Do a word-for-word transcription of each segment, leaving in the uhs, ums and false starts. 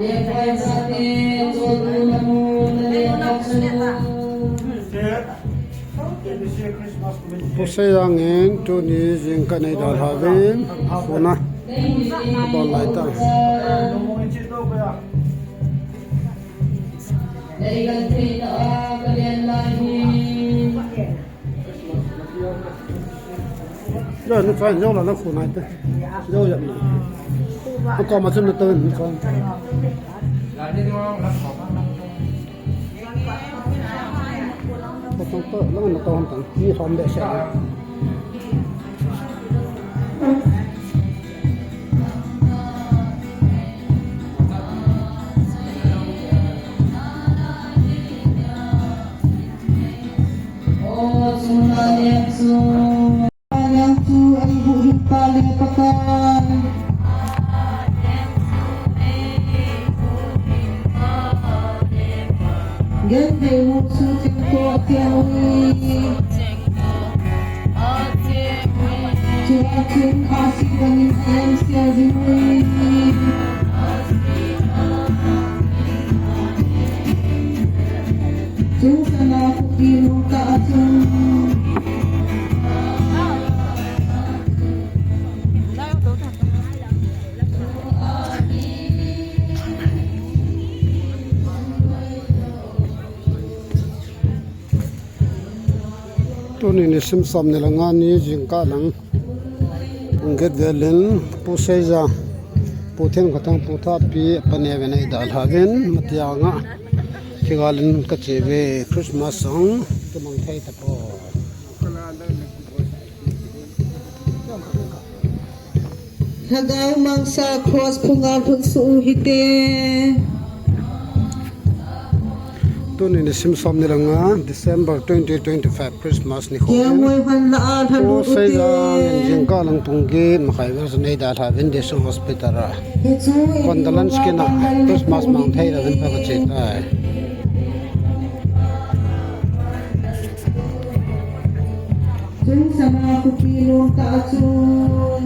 Pu Seijang in tuni jingkah nei dalha uvin, khuna abon lai ta. Yo, na chuan, yo la, na khu nai te. Yo ya. Ko ma chun na to, na chuan. Ko tong to, na na to han tang. Ni hom de se. Gen thei mu su chim ko a thiang ui. Chua chun a si bangin a em sia zing ui. Chung sana kuki nung ta a chung. Tuni nisim som ni le nga ni jingkah lang pung get vel in Pu Seijang, Pu Thenkhothang, Pu Thapi, Pa Neo in eidalha uvin, mati anga kigal in kache uve, Christmas song kimang thei tapoi. Lhagao mangsa cross phunga lhun suh u hite. Tuni nisim som ni le nga, December twenty twenty-five, Christmas nikho. Kiangoi hon la a lha lut u te. Pu Seijang in jingkah lang pung get makhai vel chu eidalha uvin Disun Hospital a. Condolence kin a Christmas mang thei louvin pha kache tai. Chung sana kuki lom ta a chung.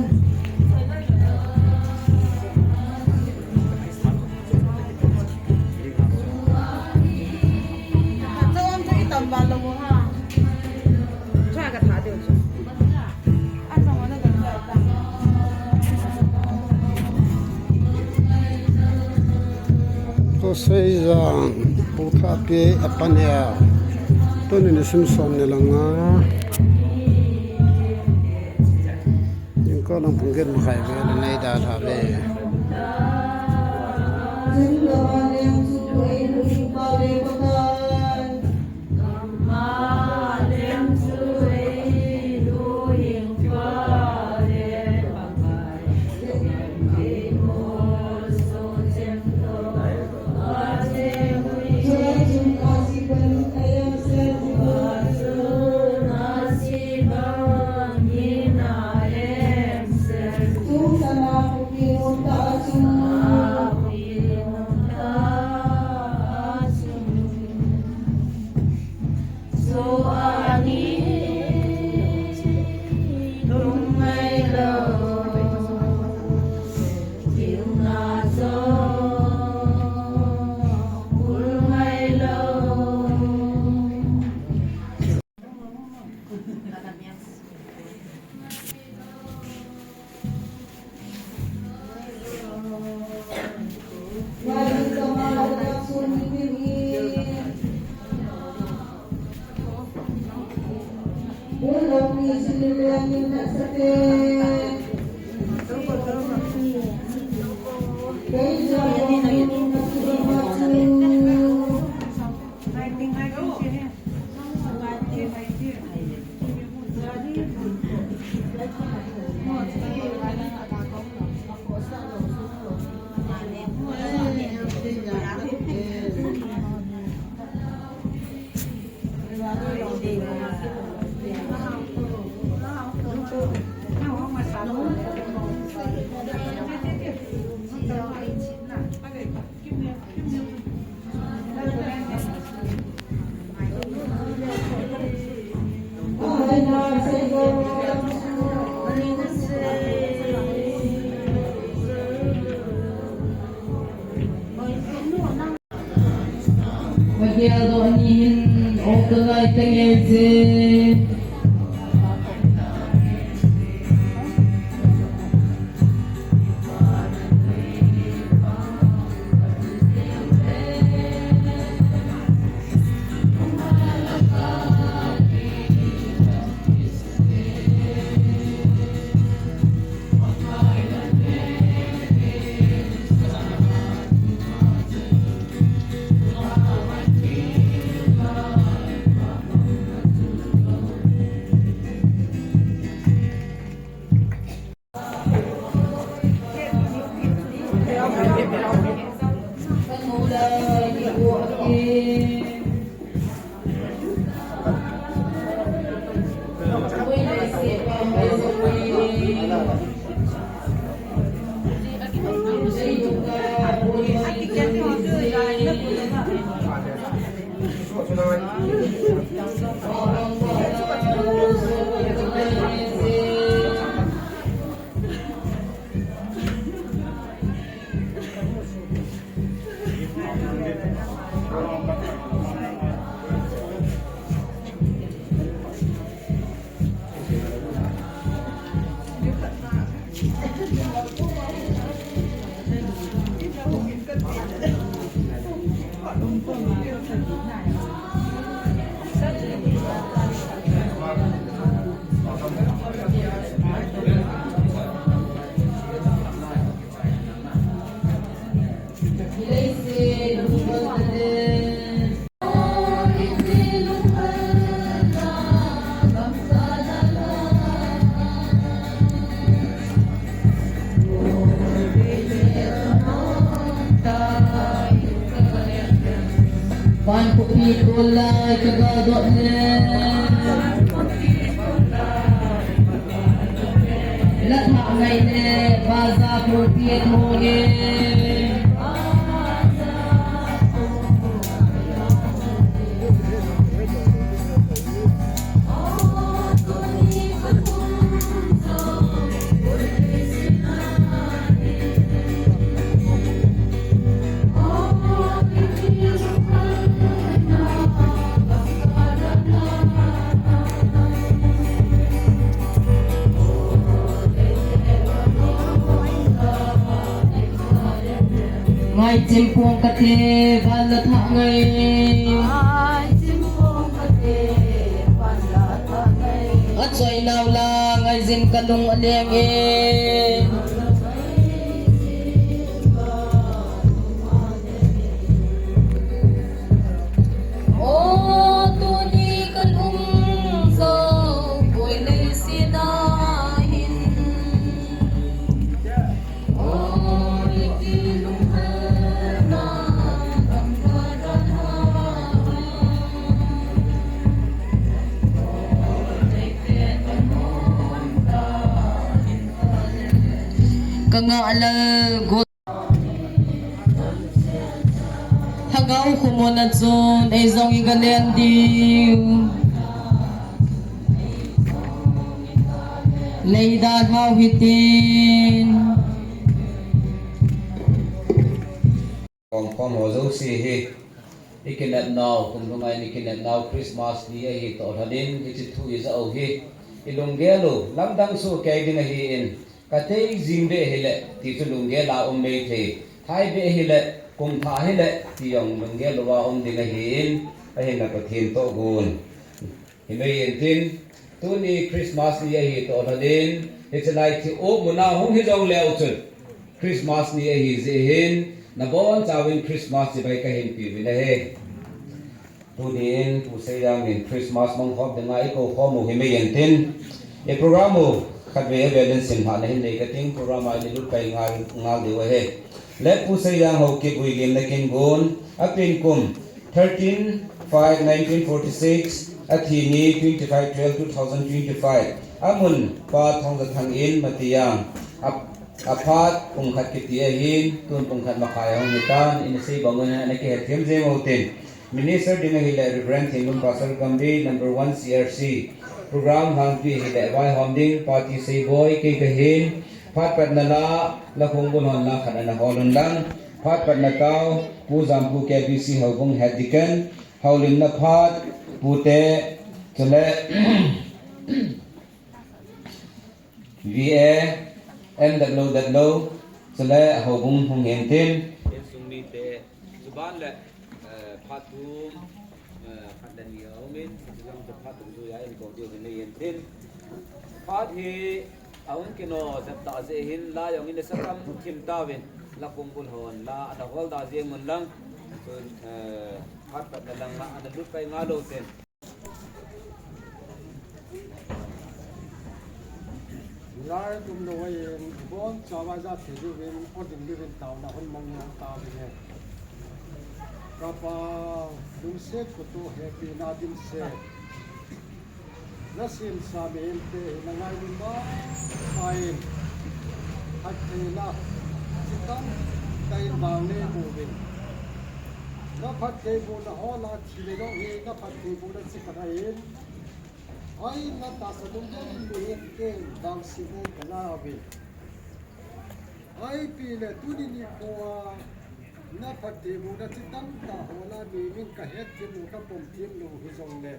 Pu Seijang, Pu Thapi, a Pa Neo. Tuni nisim som ni le nga. Jingkah lang pung get makhai vel in eidalha uve. Ado ni hin o ka ngai ta nge je. Pan kopi tol lai ka ga dot le. La tha ngai le, baza kopi e thong e. Ngai chimpong kate, van la tha ngai. Ngai chimpong kate, van la tha ngai. Achoi nau la, ngai jin ka lung a leng e. O, tuni ka lung jo, koi nei sina hin. Ka nga alal go. Lhagao khomona chun ei jong i ga len diu. Lei da lhau hitin. Kong kong ho jouse hi. I kinep nau, kum lungai ni kinep nau Christmas ni ahi toh lhadin, hiche thu i ja u hi. I lunggel u, lamdang soh kei ding ahi in. Ka tei jing beh hile, ti chu lunggel a um mei thei. Thai beh hile, kum thah hile, ti jong lunggel uva um ding ahin, ahinla Pathen toh gon. Himei intin, tuni Christmas ni ahi toh lhadin, hiche lai thih-up muna hung hi jong leu chun, Christmas ni ahi jeh hin, nabon chauvin Christmas chibai kahin peuvin ahi. Tunin, Pu Seijang in Christmas mang khom dinga i kou khom u himei intin, i program u khatvei avel in simlhahna hin nei kating, program a i lut pai ngal, ngal diu ahi. Le Pu Seijang Haokip Vuilimna Kingon, apen kum thirteen five nineteen forty-six, athi ni twenty-five twelve two thousand twenty-five, amun Pa Thongjathang in Matijang, a, aphat pung khat kiti ahin, tun pung khat makhai ahung hitan, ina sei bang un ana kihethem jeng u tin. Minister ding ahile Reverend Thinglun Pastor Gambhir number one C R C. Program hangpi ahile vaihom ding Party Seiboi kei kahin. Phat patna la, la khongbul hon la khat ana hol un lang. Phat patna tao, Pu Jampu K B C Houbung Head Deacon. Houlimna phat, pute, chule, V A, M W W, chule, houbung hung hen tin. Insung mite, chuban le, eh, phat thum, eh, khat le ni a um in, chuban le phat thum chu ya in ko diu hin nei hen tin. Phat hi, a um kino, jep ta je hin, la jong in sa tam thim ta vin, la kum bul hon, la, ana hol da je mun lang, chun, eh, phat pat na lang, la, ana lut pai nga lo tin. Lai tum lo wai in, bon chawa ja the ju vin, o ding ju vin tao na hon mang yang ta vin he. Ka pa, lungset ko to he pi na din se. Na sim sa mi in te, na ngai ni ma, ma in. Hat te na, si tam, ta in bang ne bu vin. Na phat te bu na ho na thi le dong hi, na phat te bu na si ka na in. Ai, na ta sa dum dum ni ken dang si mo ka la ve. Ai, pi le tu ni ni ko a, na phat te bu na chi tam ta ho la mi min ka het thim lo ka pom thim lo hi jong le.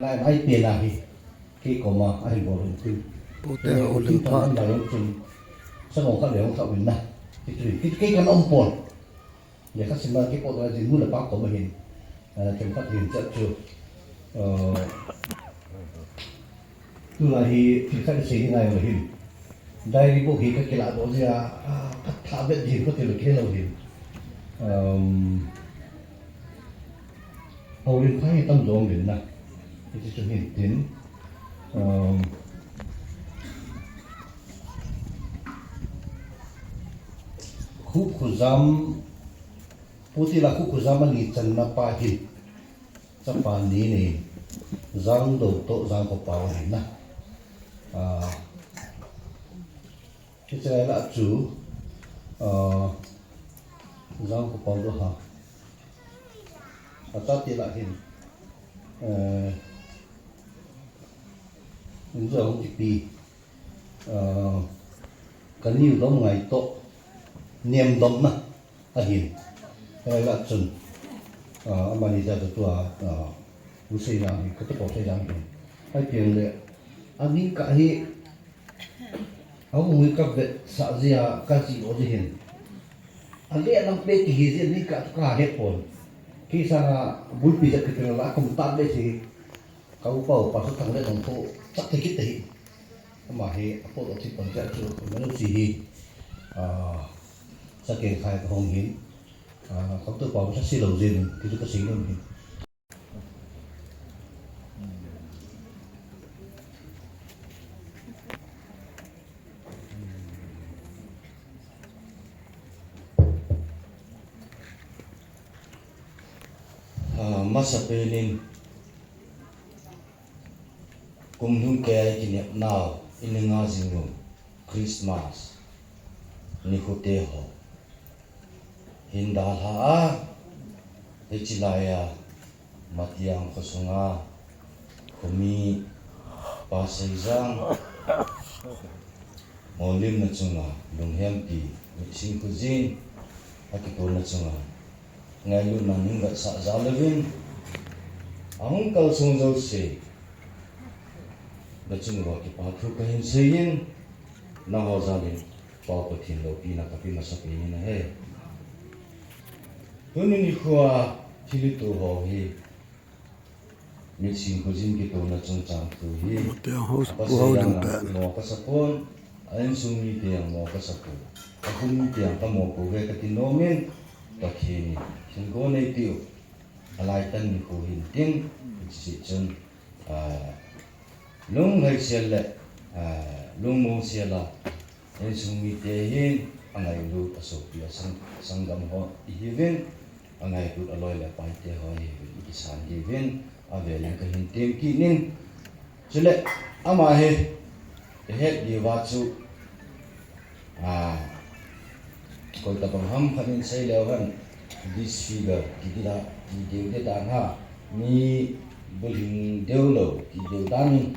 Lai, ai, pi la hi. Ki ko ma, ai, bo hin tin. Pute ho lim phat. Ai, lim phat. Sa mo ka le hong ka win na. Ki tu, ki, ki ka na um pon. Lekha simna kipot a jing nu le pa kom ahin, eh, themkhat hin chat chu, eh, tulai hi thil khat sei ding ngai lo hin. Diary book hi ka kilah doh jia, ah, ka tha bet ding ka ti lo kei lo hin. Um, Houlim phai tam jom lin na. Hichu chu hin tin. Um, Khu Khuzam, Pu Tila Khu Khuzam ani channa pa hi, chapa ni ni, Jangdo to Jangkopao ahi na. Ah, hiche lai lah chu, ah, Jangkopao do ha. Acha ti lah hin, eh, injo hung kipi. Ah, ka niu dom ngai to, niam dom na, ahin. Ka lai lah chun, ah, amani ja tu a, ah, lu sei jang hi, ka tu ko sei jang hi. Ai piang le, ani ka hi, a hung hi ka vet sa jia ka ji o ji hin. A le lam pe ki hi ji ni ka tu ka he pon. Ki sa na bul pi ja ki tu la kum ta be si. Ka upa upa sa tang le dong ko, chak te kit te hi. Ama hi, apo lo ti pon ja chu, ma lo si hi. Ah, sa ke khai ka hong hin. Ah, ka tu pa sa si lo jin, ki tu ka si lo hin. Ah, masa penin, kum lhung kei a i kinepnau, i na nga jing u, Christmas, nikho te ho. Hin dalha a, hiche lai a, Matiang kho sunga, khomi, Pa Seijang, Molimna chunga, lunghempi, mitsin khojin, akitolna chunga, ngailutna nung vetsah jal uvin, ahung kalsong jouse, na chunga kipa thu kahin seiyin, nangho jalin, Pa Pathen loupina kapeh masa peh in ahi. Tuni nikho a thil itoh ho hi, mitsin khojin kitolna chungchang thu hi, Matiang ho, apa Pu Haolimpeh, mo kasa pon, a insung mite jong mo kasa pon, a khomite jong kamo pouve kati nomin, Pathen in thilgon eipe u, alai tan nikho hin tin, hiche chun, ah, lunglhaisel le, ah, lungmongsel a, insung mite hin, angailut asopi asang, sanggam ho ihiuvin, angailut aloi le apaite ho ihiuvin, ikisan diuvin, avelin kahin tem kit in. Chule, ama hi, ihet diuva chu, ah, koi tabang ham khat in sei leu hen, disfigure, ti ding a, ti ding ding dan ha, mi bulhing deu lou, ti deu dan in,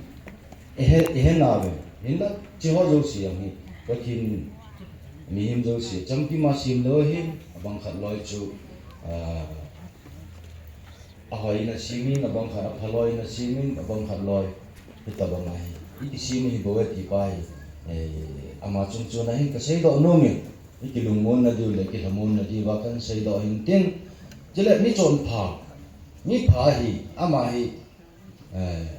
ihe, ihe na ve, hinla, hiche ho jouse jong hi, Pathen mihem jouse, chamkim a sem lou ahin, abang khat loi chu, ah, Ahoi na simin, abang khat aphaloi na simin, abang khat loi. Hitabang ahi. Iti sim hi bou e ti pa hi. Eh, ama chung chun ahin kasei doh nom in. Ikilungmon na diu le, kilhamon na diu va kan sei doh hin tin. Chule mi chonpha. Mi pha hi, ama hi. Eh,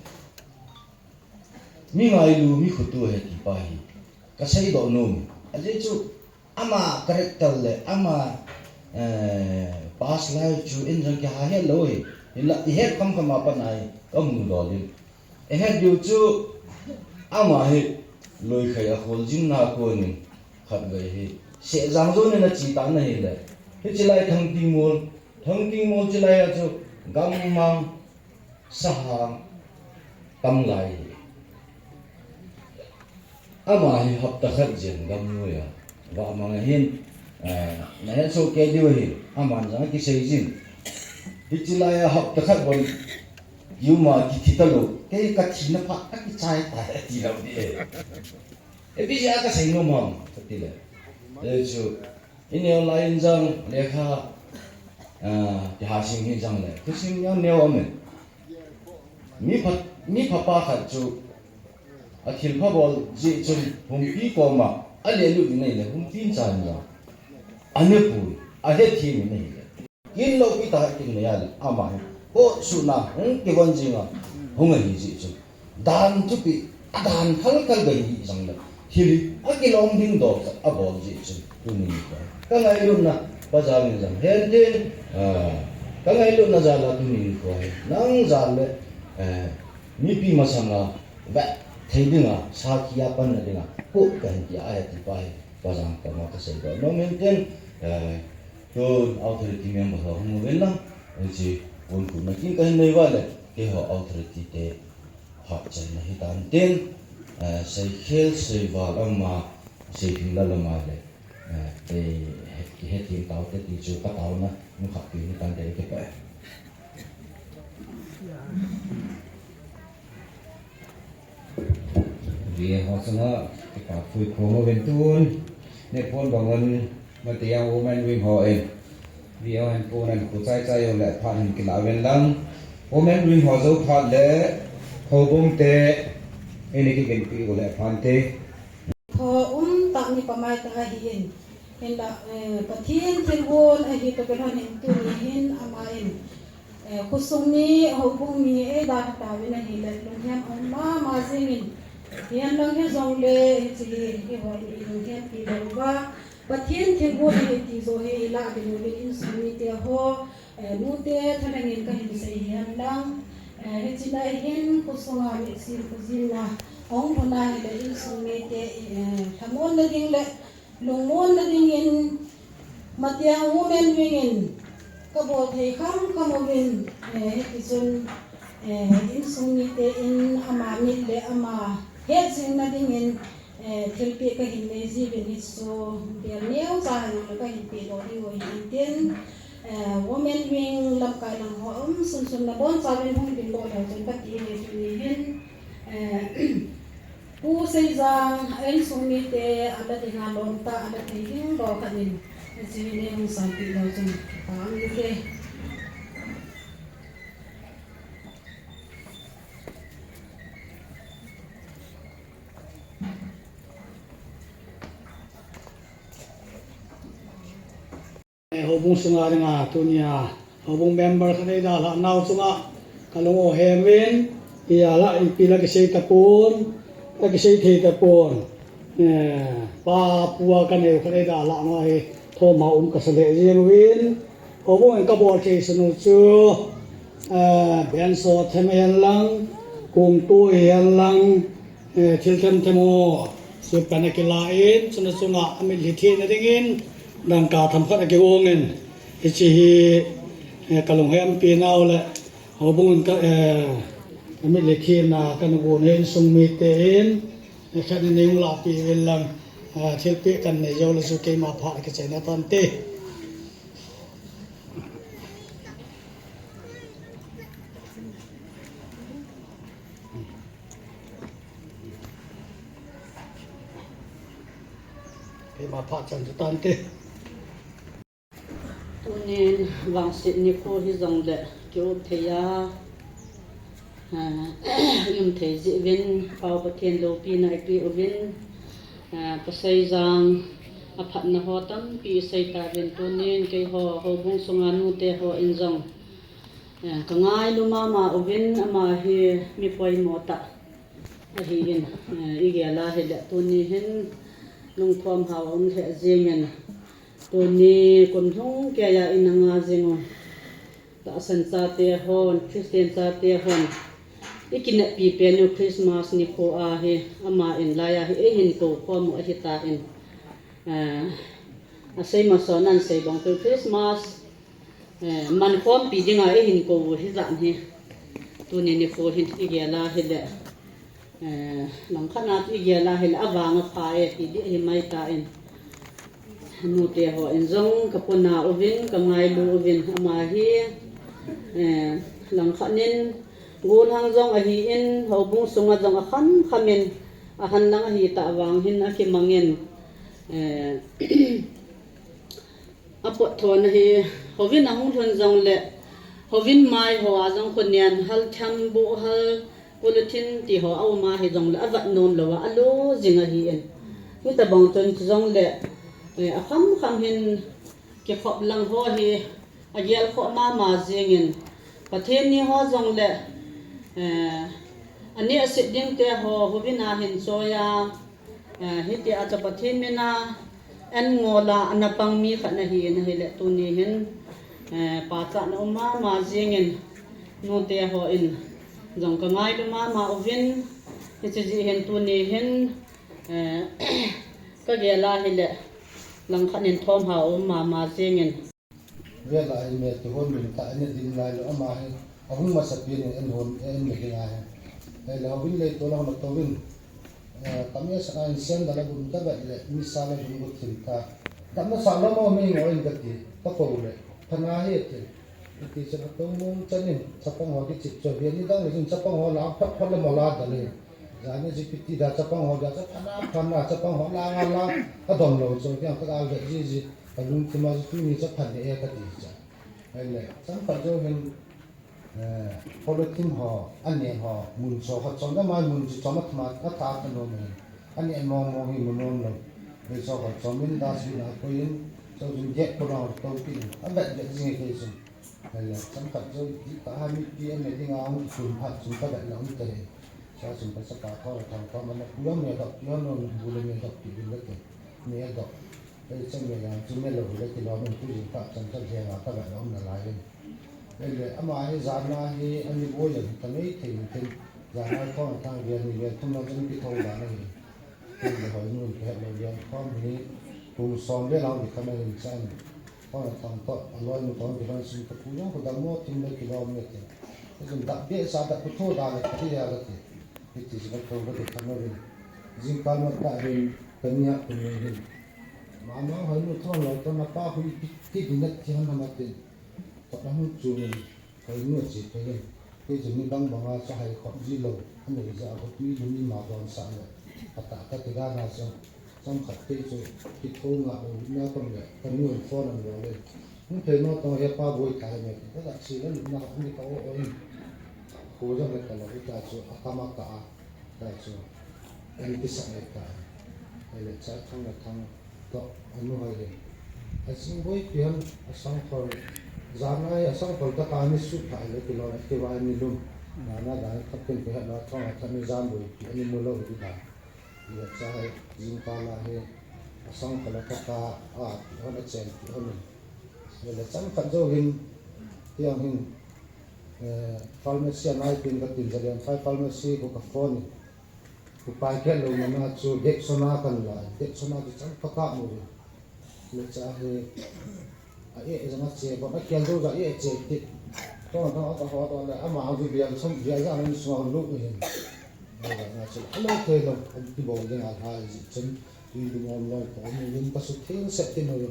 mi ngailu, mi khutu ahi ti pa hi. Kasei doh nom. Ajeh chu, ama character le, ama, eh, past life chu in jong kiha het lou hi. Hinla, ihet kham kham a pat ahi, kamu dol in. Ihet diu chu, ama hi, loikhai a khol jing na konin, khatvei hi. Seh jang jong in achi tan ahile. Hichi lai Thangtingmol, Thangtingmol chi lai a chu, gammang, sahang, tam lai hi. Ama hi hapta khat jen gam noi a, vamang ahin, eh, na het soh kei diu ahin, aman jong akisei jin. Hichi lai a hapta khat bon, yuma kithi talou, kei kathina phat akichai tai, ati lou di e. E, ipi jeh a kasei nom ham, kati le. E chu, I neo lai in jong lekha, ah, kiha sim hi jong le, thusim neo neo aum e. Mi pha, mi phapa khat chu athilpha bol jeh chun humpi koma alelut in ahile, humpi in chan jong anepui, ahethem in ahile. Kin loupi tah a kin nei a le, ama hi, khohsutna hung kivon jing a, hung ahi jeh chun. Dan thupi, adan khal khal beh hi jong le. Thil hi, akilom ding dol khat abol jeh chun. Tuni nikho. Ka ngailutna, pa jal in jong. Henge, ah, ka ngailutna jal a tuni nikho hi. Nang jal le, eh, mipi masanga, vet thei dinga, sakhi a panna dinga. Pu kahin tia ahi ti pa hi. Pa jal kama kasei doh nom in tin, eh, tu authority member ho hung uvin lang. Hichi, pon pon na kin kahin nei uva le. Keiho authority te. Phat chaina hitan tin, eh, seikhel, seival ama, seilhing lal ama le, eh, eh, he, he tin tao te ti chu ka taona, nu khat ti hitan te ke pe. Via ho sanga, ke pa pui ko mo ven tun, ne pon bangon, Matiang Women Wing ho in. Via ho in pon an ku chai chai ho le phat hin kila ven lang. Women Wing ho jou phat le houbung te ini kigenpi u le phan te. Tho um tah ni pamai tah ahi in. Hinla, eh, Pathen thilgon ahi toh kilhon in tuni hin ama in. Eh, khosung mi, houbung mi, eidalha tauvin ahile, lunghem aum mama jingin, hihen lang hijongle, hiche hi, eiho in ilunghem pi lou uva, Pathen thilgon ahi ti joh hi ilah ding uvin insung mite ho, eh, nute thalhengin kahin sei hihen lang, eh, hiche lai hin khosunga mitsim khojinna ahung lhun ahile insung mite, eh, lhamonna ding le, lungmonna dingin, Matiang Women Wing in kabol thei kham kham uvin, eh, hitichun, eh, insung mite in ama mit le ama het jingna dingin, eh, thilpeh kahin nei jiuvin hichu bel neocha hijongle kahin peh doh diu ahi intin, eh, Women Wing lamkai lang ho um sunsun nabonchauvin hung ding doh leu chun kati e tuni hin, eh, Pu Seijang, a insung mite, ala dinga lom tah, ala thei ding lou khat in, hiche hi nei hung sanpeh leu chun, kipah e. Eh, houbung sunga dinga tunia, houbung member khat eidalhah nau chunga, kalung ahem in, ipi la kisei tapon, la kisei thei tapon. Eh, pa pu a kanei u khat eidalhah nau hi, thoma um kasa lheh jeng uvin, houbung in kabol thei sunu chu, eh, benso them hen lang, kongtu hen lang, Eh, thil them them ho, chu pan akilah in, chuna chunga amitlhi thina dingin, dangka themkhat akigong in, hiche hi, eh, kalung hempi nau le, houbung in ka, eh, amitlhi thina kana gon hi insung mite in, eh, khat in nei hung lahpeh uvin lang, eh, thilpeh kanei jou le chu keima phat akichaina tante. Keima phat chan chu tante. Tunin vangset nikho hijongle kium thei a, ah, um thei jeh uvin, Pau Pathen loupina ipi uvin, ah, pasal jang aphatna ho tampi isei tauvin, tunin keiho houbung sunga nute hon jong, ah, kangailu mama uvin, ama hi mi poimo tah ahin, ah, igel a hile tuni hin lungthom hao um lheh jengin, tuni kum lhung keiya ina nga jing u tahsan chate hon, Christian chate hon ikineppi pen u Christmas nikho ahi, ama in laiya hi eihin kou khom u ahitan, ah, asei masanan sei bang chu Christmas, eh, man khompi dinga eihin kou u hijat hi. Tuni nikho hin igel a hile, eh, langkhat na igel a hile avang apha e, ti ding ahi maitan. Nute hon jong kapona uvin, kangailu uvin, ama hi, eh, langkhat nin golhang jong ahin, houbung sunga jong akhamkham in, ahan lang ahi tah vang hin akimangin, eh, apot thona hi, houvin ahung lhun jongle, houvin mai hoa jong khonen hal thembu, hal polythene ti ho aum a hijongle avat nom louva alo jing ahin. Hitabang chun chujongle, eh, akhamkham hin kikhop lang ho hi agel khoh mama jengin, Pathen ni ho jongle, eh, anehse ding te ho, houvin ahin choiya, eh, hitia chu Pathen mina an ngol a ana pang mi khat nahin ahile tuni hin, eh, pachatna um mama jengin, nute hon jong kangailu mama uvin, hiche jeh hin tuni hin, eh, kagel a hile langkhat nin thom hao um mama jengin. Vela hi me kihon min ta ane ding lai lou, ama hi ahung masapen in an hon, an me ding ahi. Ahile houbung lei to la hon to vin. Eh, kami sa in sen da la bun ta vet le, mi sa la bun gut thim ta. Damna sa lou mo mi ngol in kati, kakou le, phana hi ati. Ati chan atong mong chan in, chapang ho kichep cho, ve ni dang le chun chapang ho la, phat phat le mo la da le. Jani ji piti da chapang ho da, cha phana phana, chapang ho la nga la, adom lou cho, kiang ka al da ji ji, kalungthim a ji tuni cha phan ne e kati cha. Ahile, chang phat jou hin, eh, polythene ho, ane ho, mun cho, ho chom da mai mun chi chom a thma, atha ka nom hin. Ane mong mong hi mun nom lou. Ve cho ho chom in dustbin a koi in, cho jin gek ko na to pi in. A vet vet jing kei jin. Ahile, chang phat jou ti ka ha mipi ane ding a hung sun phat sun ka vet la um te. Sa sun ka sa ka ko la thang ko ma na pu la me dok, yo no bu le me dok ti le te. Me dok. Ei, chang me yang chu me lou le kilom in tu jing ka chang chang le nga ka ga lom na lai. Ahile, ama hi jan a hi ani boi a hi ta nei thei in tin. Jan a khong tang ve ni ve thum na chun ki thou dan ahi. Tin le hoi nun ke lo ve khong hi kum som ve lang di ka na in chan. Khong tang to, aloi nu tong ki ban sum ka pu yang ko dang mo tin le kilom ne tin. Ei, chun dak be sa dak ku thou dan le ka ti ya la ti. Hiti chu ka thou ka ti ka na vin. Jingkah ma ta vin ka nia ku ni hin. Mama hoi nu thon lo to na pa hui ti, ti din na ti han na ma tin. Ka pa hung chu ni, hoi nu chi ka hin. Kei chu ni bang bang a cha hai khop ji lou. Ani ja ko pi lu ni ma don sa le. Ka ta ka ti ga na cha. Chang khat kei chu ki thou nga lo na kon le. Ka nu phone an lo le. Hung thei no to he pa boi thai me. Ka da chi le lu na ani ka o o in. Khu jong le ka lo ta chu a ka ma ka a. Ta chu, an kisa e ta. Ahile cha thang la thang to, anu hai le. A sing boi pian, a sang khol, jan ai, a sang khol ta ta ni su ta le kilo na ke vai ni lum. Na na da khat ken ke na thang a thang ni jan boi pi ani mu lo di da. Ahile cha hai, jingkah la he, a sang khol ta ta, a, pi hon a chen pi hon ni. Ahile chang khat jou hin, tiang hin, eh, pharmacy a nai pin ka tin jalian phai pharmacy ko ka phone in. Ku pai khe lo mana chu Dexona kan la, Dexona chu chang pha ka mu ri. Le cha he, a e, e jang a che, ko a kel do ja e che ti. To, to, to, to, to, le, ama a ju bial som, bial ja nang sung a lu ni hin. Ai, na chu, a lo thei lo, a ti bo ding a hai ji chen, ti du mo lo, ko mu yin ka su thil set ti no yo.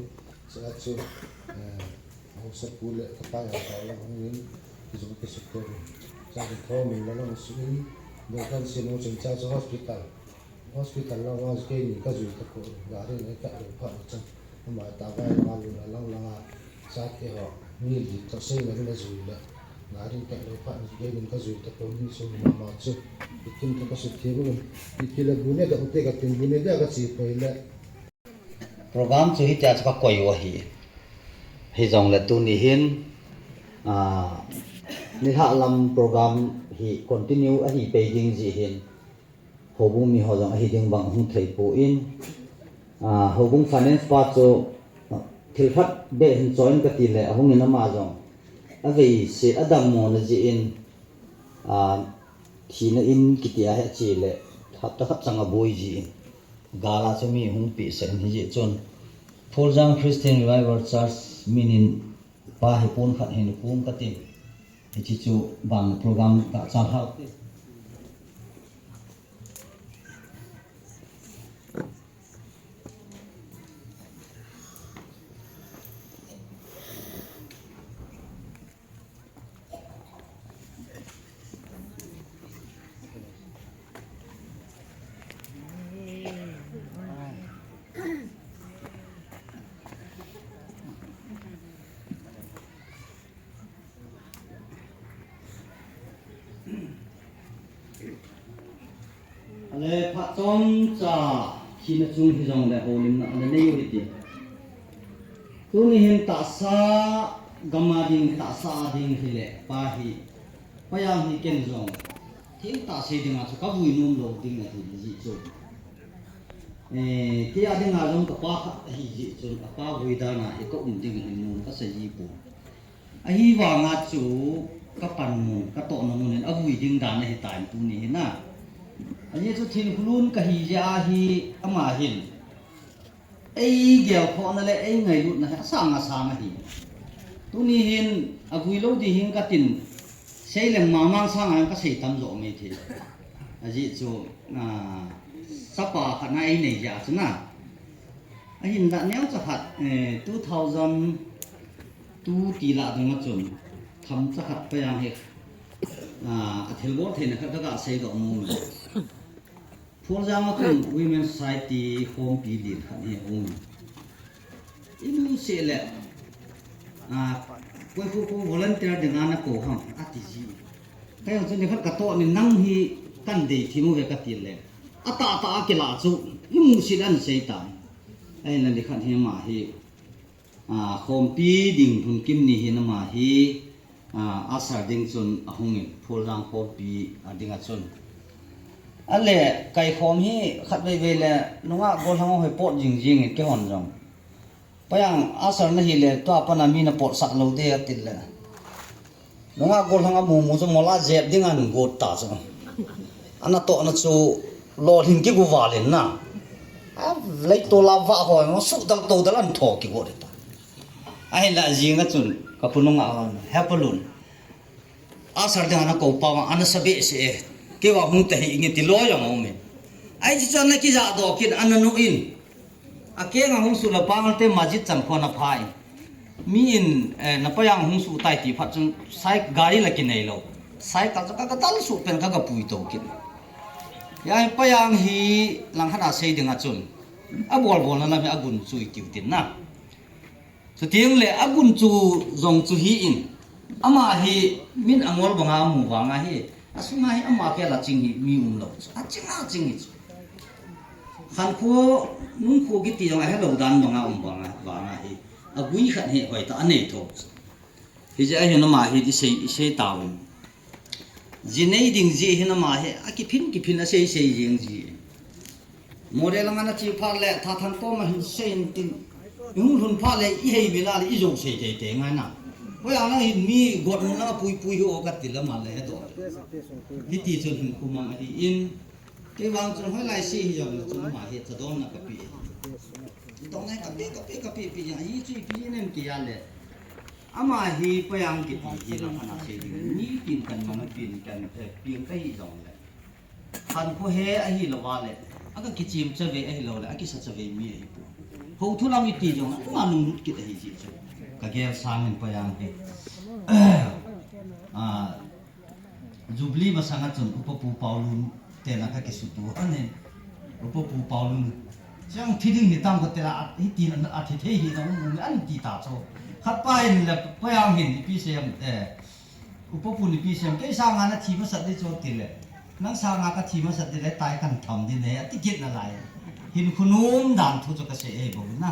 Cha chu, eh, Haosapu le ka pai a ka la hung in, ki jong ki suk to. Cha ki tho min la lang su in, bo kan si no chen cha chu hospital. Hospital la wa ke ni ka jui ta ko, ga re ne ka lo pha cha. Ma ta ga ma lu la lang lang a. Chate ho, mi li to sei le la jui la. Nga ring ka lo pha ni ge ning ka jui ta ko ni so ma ma chu. Ikin ka ka su thie bu. Ikila bu ne da u te ka tin bu ne da ka chi poi le. Program chu hitia chu ka koi u ahi. Hijongle tuni hin, ah, nilhah lam program hi continue ahi pei ding jeh hin. Houbung mi ho jong ahi ding bang hung thei poi, ah, houbung finance pa chu, ah, thil khat beh hin choi in ka ti le, ahung in ama jong. Avei se adammo na jeh in, ah, thina in kiti a he che le, hapta khat chang aboi jeh in. Gal a chu mi hung pi se in hijeh chun. Phuljang Christian Revival Church min in pa hi pon khat hin pon ka tin. Hiche chu bang program ka chal hau te. Ale phat chomcha thina chung hijongle houlimna ana nei u hite. Tuni hin tahsa gam a ding, tahsa a ding hile pa hi, pa jong hi ken jong thil tah sei dinga chu ka vui nom lou ding ahi jeh chu. Eh, kei a dinga jong ka pa khat ahi jeh chun, a pa vui dan a hi ka um ding hin nom ka sa ji pon. Ahivanga chu ka panmun, ka tohna mun in avui ding dan ahitan tuni hin a. Ajeh chu thil khulun kahi jeh a hi ama hin. Ei gelkhohna le ei ngailutna hi asang asang ahi. Tuni hin avui lou ding hin ka tin, sei leng mamang sanga ka sei tam jo mai thei. Ajeh chu, ah, chapa khat na ei nei jeh a chu na. Ahin la neocha khat, eh, two thousand two ti lah dong a chun, themcha khat pa jong hi, ah, ka thilbol theina khat ka ga seidoh nom e. Phuljang a chun Women Society khompi din khat hi um. I mu se le, ah, koi khu khu volunteer dinga na kou ham, ati ji. Ka jong chun ni khat ka toh ni nang hi kan dei thim uve ka ti le. Atah tah a kila chu, i mu se le an sei tan. Ahin la ni khat hi ama hi, ah, khompi ding lhun kim ni hin ama hi, ah, usher ding chun ahung in, Phuljang khompi a ding a chun. Ale, kai khom hi khat vei vei le, nungah gollhang ho hi pot jing jing in keihon jong. Pa jong usher na hi le, tua pat a mi na pot sah lou de ati le. Nungah gollhang a mu mu chu mol a jep ding an got ta chu. Ana tohna chu lolhing kigu val in na. A lei tol a vah ho, suhdal todal an tho kigot ta. Ahin la jing a chun, ka pu nungah hon, Hepalun. Usher ding ana kou pa vang, ana sa behseh e. Kei vang hung ta hih inge ti loi jong aum e. Ahi chu ana kijah doh kit, ana nu in. Akeng a hung suh le pangal te masjid chan khon apha in. Mi in, eh, na pa jong hung suh tai ti phat chun, sai gari la kinei lou. Cycle chu ka, ka dal suh pen ka, ka pui to kit. Hia hi pa jong hi langkhat a sei ding a chun. Abol bol na lam hi agun chu i tiu tin na. Chuti le agun chu jong chu hi in, ama hi min angol banga amu vanga hi, asunga hi ama kei la ching hi mi um lou. Aching a ching hi chu. Khankho, nungkho kiti jong ahe lou dan banga um vanga, vanga hi. Agui khat hi hoi ta anei tho. Hijeh a hin ama hi i sei, i sei tauvin. Ji nei ding ji hin ama hi, akiphin, kiphin a sei, sei jing ji. Moreh langa na che phat le, tha thang to ma hin sei in tin. I hung lhun phat le, i hei mi la le, i jo sei tei tei ngai na. Hoi a na hin mi got mu na pui pui ho ka ti la ma le he to. Hiti chun hin kumang ahi in. Kei vang chun hoi lai sei hi jong le chun ama hi cha dom na ka pi. Dom na ka pi, ka pi, ka pi, pi ya, hi chu i pi nem ti ya le. Ama hi pa jong kiti hi la ana sei ding. Ni tin kan mang pin kan, eh, pin ka hi jong le. Khankho he ahi lou va le, aka kichim chave ahi lou le, akisa chave mi ahi poi. Hou thu lam iti jong, ama nung lut kit ahi ji chu. Ka gel sang in pa jong hi. Ah, Jubilee masang a chun Upa Pu Paulun te na ka kisutu ahi. Upa Pu Paulun. Chang thi ding ni tam ka te la, a, hiti na, a thi thei hi na um, um, an ti ta chu. Khat pa hin le, pa jang hin, ipi sei em, eh, upa pu hin ipi sei em, kei sanga na thi masat ding chu ti le, nang sanga ka thi masat ding le, tai kan tham ding ne, ati kit nalai. Hin khonung dan thu chu ka sei e bou na.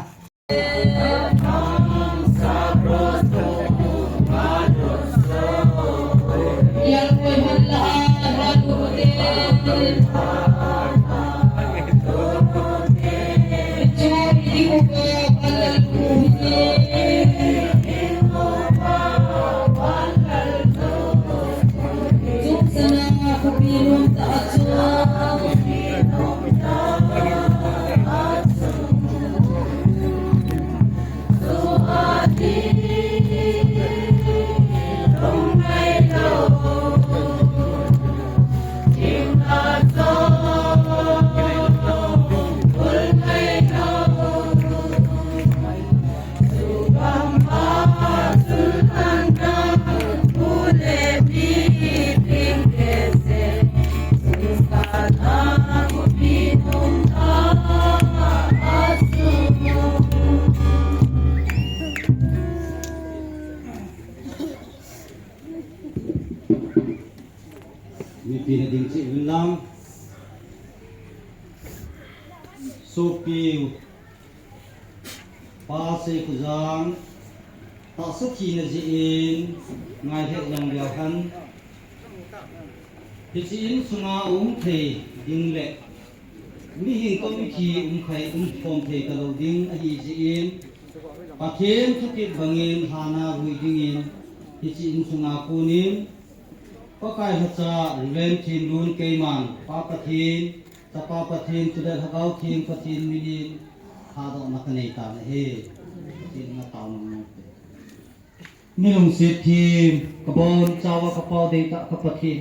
Mipi na ding cheh uvin lang. Sopi u, Pa Seikhojang, tahsa thina jeh in ngai het jong leu hen. Hiche insunga um thei ding le mihem toh mithi um khai, um khom thei talou ding ahi jeh in, Pathen thutep bangin Hannah vui dingin hiche insunga konin Pakai lhacha Reverend Thinlun keiman Pa Pathen, Chapa Pathen, chule Lhagao Theng Pathen minin thadohna kanei tan ahi. Pathen in atao nangman te. Mi lungset them, kabon chauva kapao deitah ka Pathen.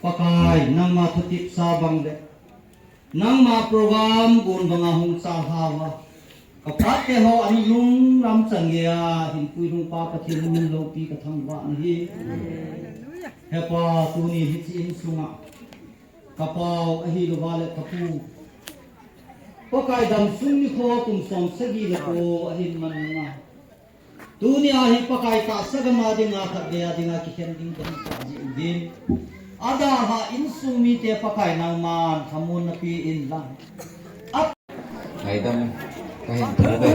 Pakai, nangma thutepsa bang le nangma program gon banga hung chalhauva, ka phat teho ana lunglam chan geiya hinkho lhung Pa Pathen namin loupi kathangvah nahi. He Pa, tuni hiche insunga kapau ahilouva le kapu, Pakai damsung nikho kum som sagi le ko ahin man nunga, tunia hi Pakai tahsa gam a dinga khatvei a dinga kikhen ding kahi tah jeh uvin, adalhah insung mite Pakai nangman lhamon nape in lang. Ngaidam kahin thum e.